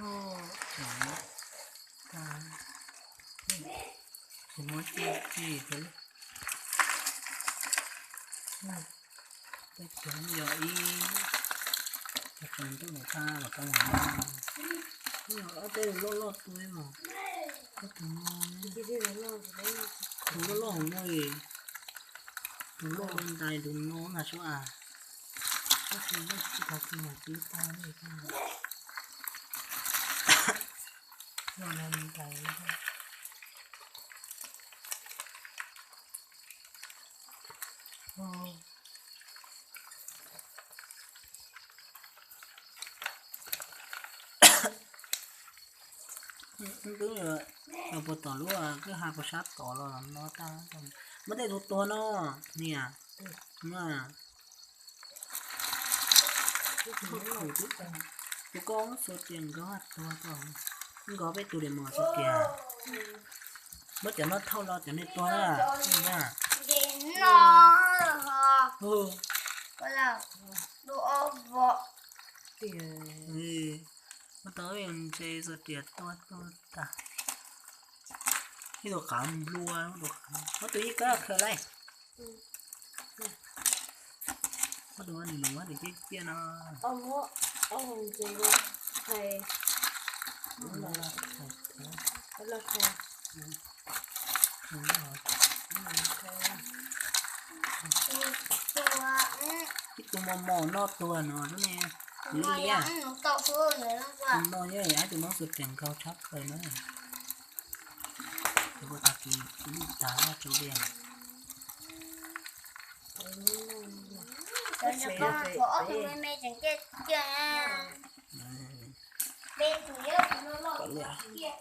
Tsis muab cij cij thiab. Tej tug yog ib, tug tseem ntuj num tag los tau los no. Ob tej loj loj tus mas, tus no, tus loj loj no, tus loj loj ntais tus no mas sub as. Tab sis tsis tau tsis mas tsis tau li. Loj loj ntais. Twb los puas tom lub kwj ha puas sab tod los no tag. Muab tej tus tuag no, niam. Tus koj xuas tias nkawd tuag ko, nkawd peb tus li mos xuas tias. Muab cov no thauj los cov nej tuag na. Muab tau ntshe xuas tias tuag tuag tas. Ib tug qav nplua, muab tus ib kab khaws laij. Muab tus nus muab tus ciaj ciaj no. Ib tug mos mos noj tuag no ne. Tus no yog tus Hmoob xuas riam nkaug tshaj plaws na. Tus ko tag kis lub tas tsau liaj. Kom liaj.